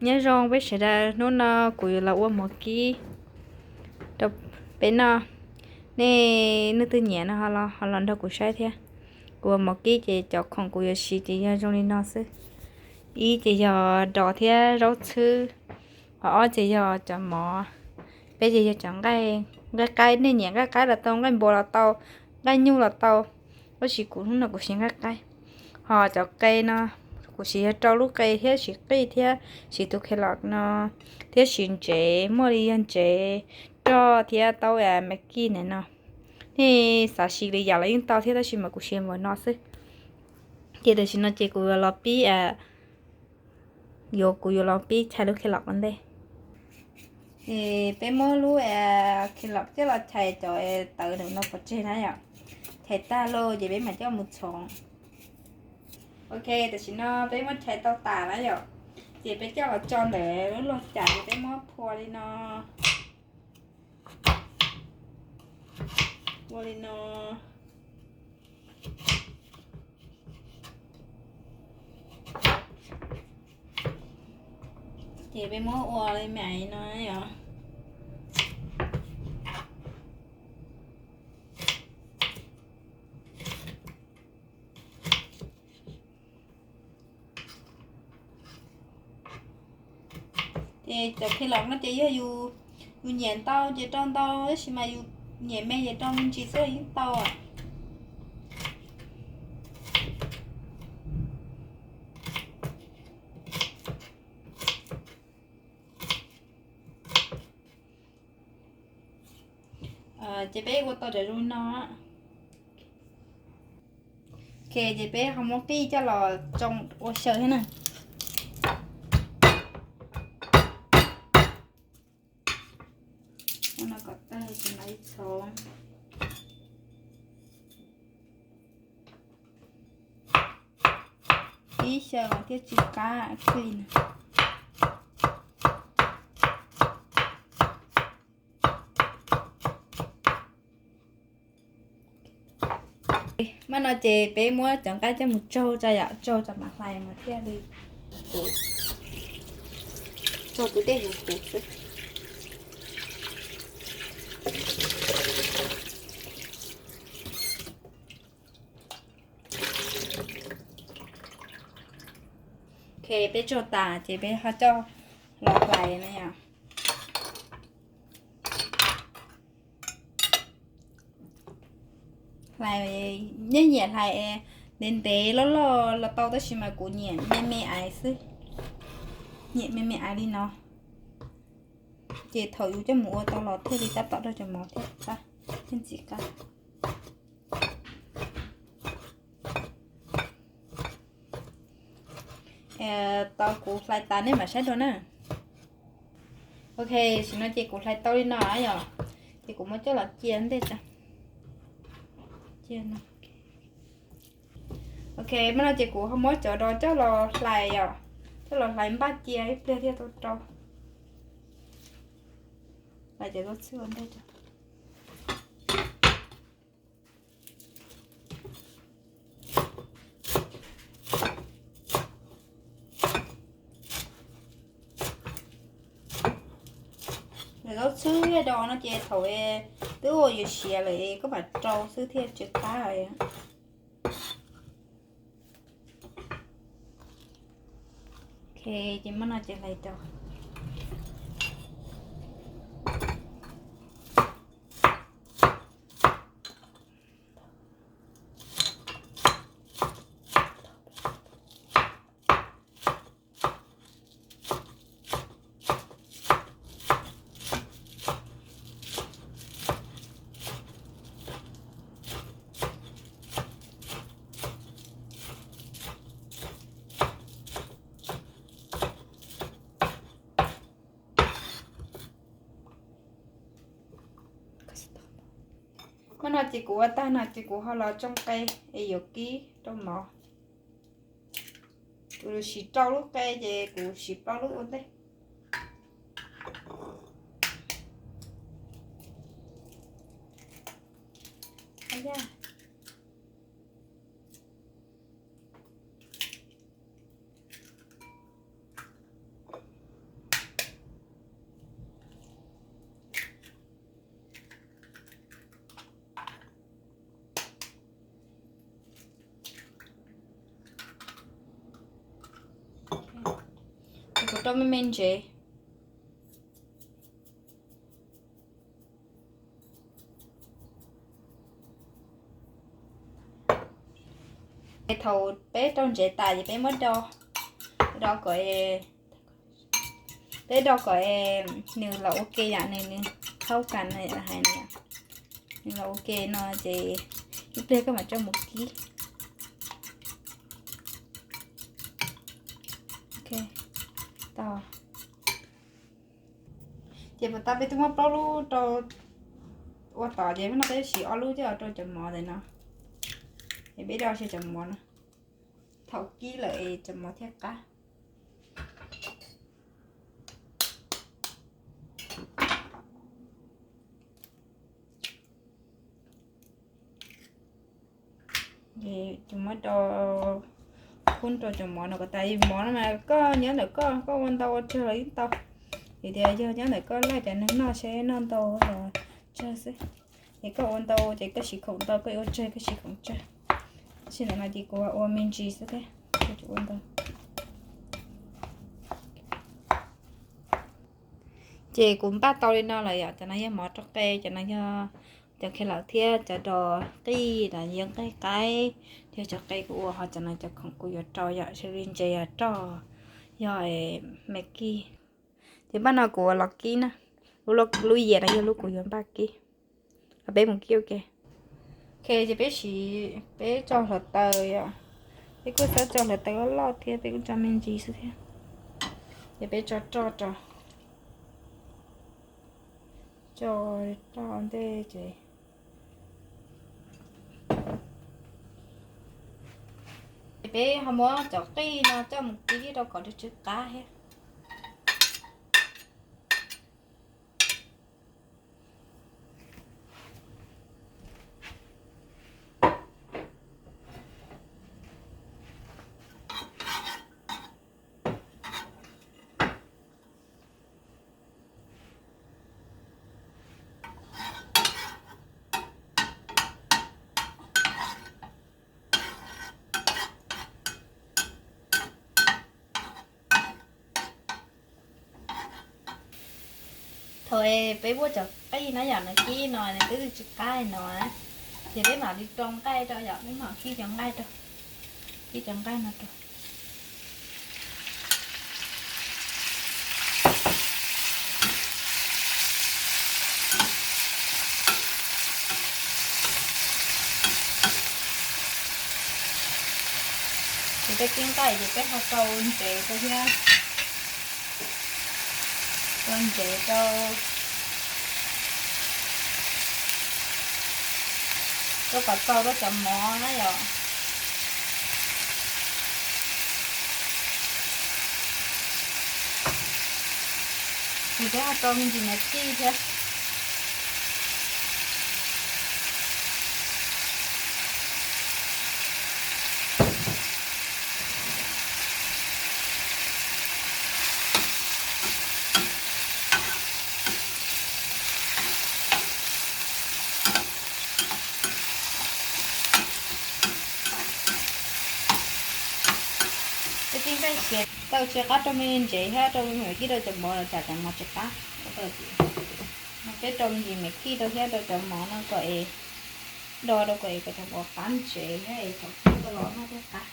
Nyob zoo peb sawv daws, hnub no kuv yuav los ua mov kib rau peb noj. Nej leej twg nyiam no ho los, ho los nrog kuv saib thiab. Kuv ua mov kib ces cov khoom kuv yuav siv ces yog zoo li no xwb. Ib ces yog dos thiab zaub txhwb, ho ob ces yog cov mov, peb ces yog cov nqaij, nqaij qaib, nej nyiam nqaij qaib los tau, nqaij npua los tau, nqaij nyuj los tau, tab sis kuv hnub no kuv siv nqaij qaib. Ho cov qe no kuv siv yog rau lub qe thiab siv qij thiab siv tus khelos no thiab siv ntsev, muaj li yog ntsev roj thiab taub Maggi ntawm no. Nej xav siv li yam los yeej tau thiab tab sis mas kuv siv npaum no xwb. Ces tam sim no ces kuv yuav los pib, yuav, kuv yuav los pib chais lub khelos ua ntej. Ces peb muab lub khelos coj los chais cov tawv ntawm no pov tseg na yom. Chais tag lawm ces peb mam coj mus txhoov. Ok, tam sim no peb muab chais tau tas na yom. Ces peb coj los tso ntawm lub log cais ces peb muab phua li no. Ua li no. Ces peb muab ua li me aiv no yom. Ces cov khelos no ces yog yus, yus nyiam ntau ces rau ntau, tab sis mas yus nyiam me ces rau me ntsis xwb yeej tau. Ces peb ua tau cov zoo no. Ok, ces peb ho muab qij coj los tsoo ua xyaw thiab na. Ua no kom tag ces mam li txhoov. Ib xyaw mas thiaj tsis qab qij na. Mas no ces peb muab cov nqaij coj mus tsaug tso yom, tsaug tso mam hlais mas thiaj li, tsaug tus dej huv huv xwb. Ok, peb tsaug tas ces peb ho coj los hlais na yom. Hlais, nej nyiam hlais ntev ntev loj loj los tau tab sis mas kuv nyiam me me aiv xwb. Nyiam me me aiv li no. Ces thaum yus coj mus ua tau los thiaj li tab tom rau cov mov thiaj qab, thiaj ntxim qab. Tau kuv hlais tas nej mam saib dua na. Ok, tam sim no ces kuv hlais tau li no yom, ces kuv muab coj los cia ntej tso. Cia no. Ok, mas no ces kuv ho muab cov dos coj los hlais yom, coj los hlais npaj cia ib pliag thiaj tau rau. Hlais cov zaub txhwb ua ntej tso. Zaub txhwb thiab dos no ces thaum twb ua yuav siav lawm koj mam rau xwb thiaj tsis qab. Ok, ces mas no ces hlais rau. Mas no ces kuv ua tag no ces kuv ho los tsoo qe es yuav kib rau mov. Kuv siv rau lub qe ces kuv siv plaub lub ua ntej. Rau me me ntsev. Thaum peb rau ntsev tas ces peb muab do, do kom, peb do kom nws los ua ke yom, nws, nws hauv kas no hais no, nws los ua ke no ces ib pliag koj mam coj mus kib. Ces puas tau, peb twb muab plaub lub rau ua tod ces no peb siv ob lub coj rau cov mov ntawm no. Es peb do saib cov mov no, thaum kib lawm es cov mov thiaj qab. Ces muab do kub rau cov mov no kom tas. Mov no mas koj nyob ntawm koj, koj ua ntau ua tsawg los yeej tau. Vim tias yog nyob ntawm koj laij cov neeg noj seb noj ntau los tsawg xwb. Ces koj ua ntau ces koj siv khoom ntau, koj ua tsawg koj siv khoom tsawg. Tab sis ntawm no ces kuv ua me ntsis xwb thiab, kuv tsuas ua ntau. Ces kuv npaj tau li no lawm yom, cov no yog mov rau qe, cov no yog cov khe lawm thiab cov dos qij los yog nqaij qaib, thiab cov qe kuv ua, ho cov no cov khoom kuv yuav rau yom, xws li ntses yog roj, yog me kij. Ces npaj no kuv ua los kib na, lub, lub yias no yog lub kuv yuav npaj kib. Peb mus kib ua ke. Ok, ces peb siv, peb tso hluav taws yom, peb kuj txhob tso hluav taws loj loj thiab, peb kuj tso me ntsis xwb thiab. Ces peb tso roj rau, tso roj ntej ces peb ho muab cov qij no coj mus kib rau kom tsw qab thiab. Thaum peb muab cov qij na yom, nws kib no nws twb tsw qab no, ces peb mam li rau nqaij rau yom, peb mam kib cov nqaij rau, kib cov nqaij no rau. Ces peb kib nqaij ces peb ho rau ntsev rau thiab, rau ntsev rau, rau kom txaus rau cov mov na yom. Ces peb ho rau me ntsis me tij thiab. Peb kib nqaij siav tau tsw qab rau me ntsev thiab rau me kij rau cov mov los tsam cov mov tsw qab. Peb rau me ntsis me kij rau thiab rau cov mov no kom es do rau kom es kom cov mov qab ntsev thiab es thaum kib tau los noj thiaj qab.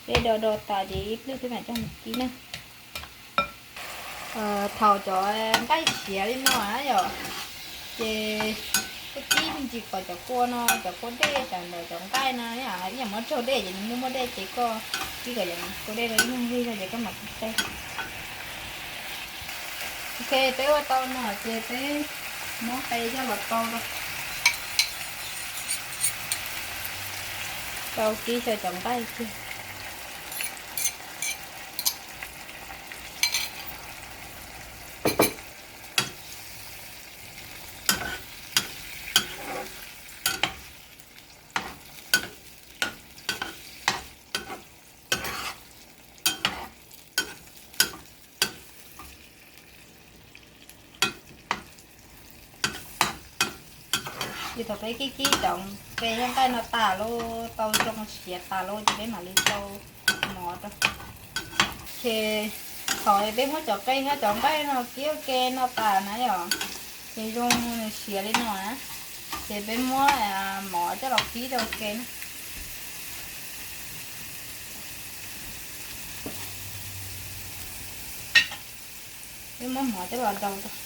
Peb do do tas ces ib pliag peb mam coj mus kib na. Thaum cov nqaij siav li no yom, ces peb kib me ntsis kom cov kua no, cov kua dej, cov ntawm cov nqaij no, ib yam muab raug dej ces nws muaj muaj dej ces koj kib kom cov kua dej no ib nyuag vig zog ces koj mam kib qe. Ok, peb ua tau no ces peb muab qe coj los rau, rau kib xyaw cov nqaij kiag. Ces thaum peb kib kib cov qe thiab nqaij no tas lawm, tau zoo siav tas lawm ces peb mam li rau mov. Ces thaum peb muab cov qe thiab cov nqaij no kib ua ke no tas na yom, ces zoo nws siav li no na, ces peb muab mov coj los kib rau ua ke na. Peb muab mov coj los daus rau,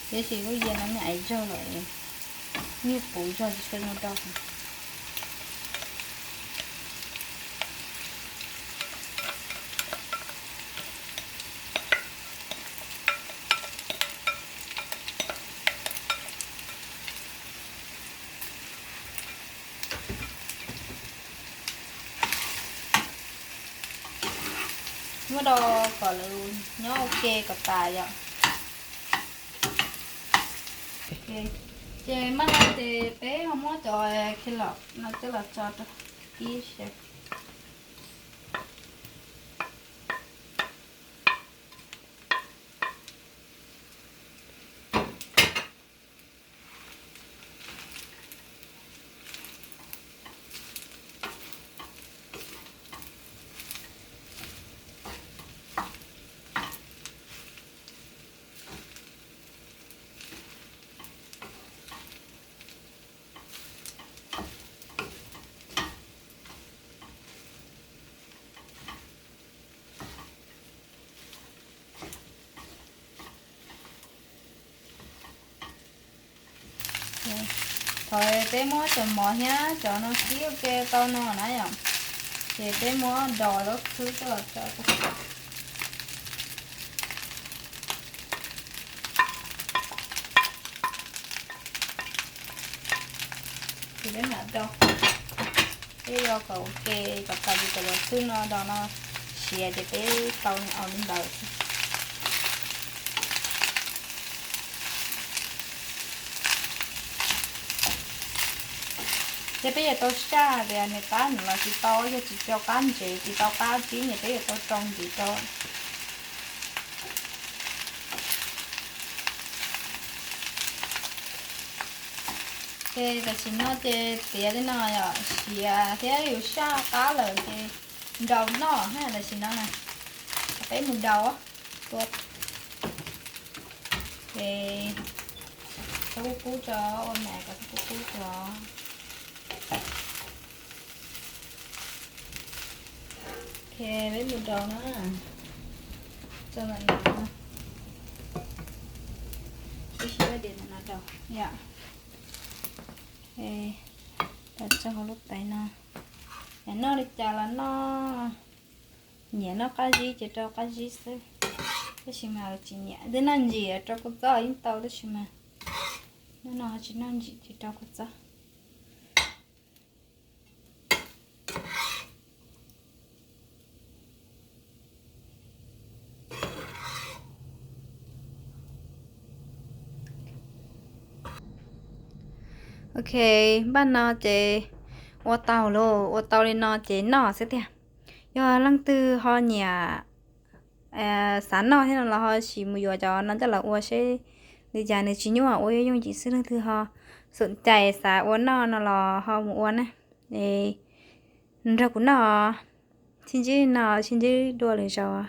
tiam sis lub yias no nws aiv zog lawm, nws puv zog tsis tshua zoo daus. Muab daus kom lawv nyob ua ke kom tas yom. Ces maj no ces peb ho muab cov khe lom no coj los tso rau ib sab. Thaum peb muab cov mov thiab cov no kib ua ke tau no na yom, ces peb muab daus lub khwb coj los tso rau. Ces peb mam daus, peb daus kom ua ke kom tas li cov lub khwb no, daus no siav ces peb tau nws aus li ntawd. Ces peb yuav tau saj tias nws qab nws los tsis tau, yog tsis tau qab ntsev tsis tau qab tsib ces peb yuav tau rau ntxiv rau. Ces tam sim no ces tiav li no yom, siav thiab yus saj qab lawm ces nraus noj na tam sim no na. Peb mus daus tua, ces txhob kub kub tso, ua nas kom txhob kub kub tso. Ok, peb mus daus na. Tso ntawm no, ib sij ntawm no daus yom. Tso hauv lub tais no, noj li cas los noj, nyiam noj qab zib ces rau qab zib xwb, tab sis mas tsis nyiam twb noj ntsim rau kua txob yeej tau tab sis mas noj no ho tsis noj ntsim ces rau kua txob. Ok, npaj no ces ua tau lauj, ua tau li no ces noj xwb tiag. Yog leej twg ho nyiam xav noj thiab no los ho sim mus yuav cov no coj los ua seb li cas, nws tsis nyuaj ua yooj yooj yim xwb. Leej twg ho xom cai xav ua noj no los ho mus ua na. Es nrog kuv noj, sib ntsib no sib ntsib dua lwm zaus.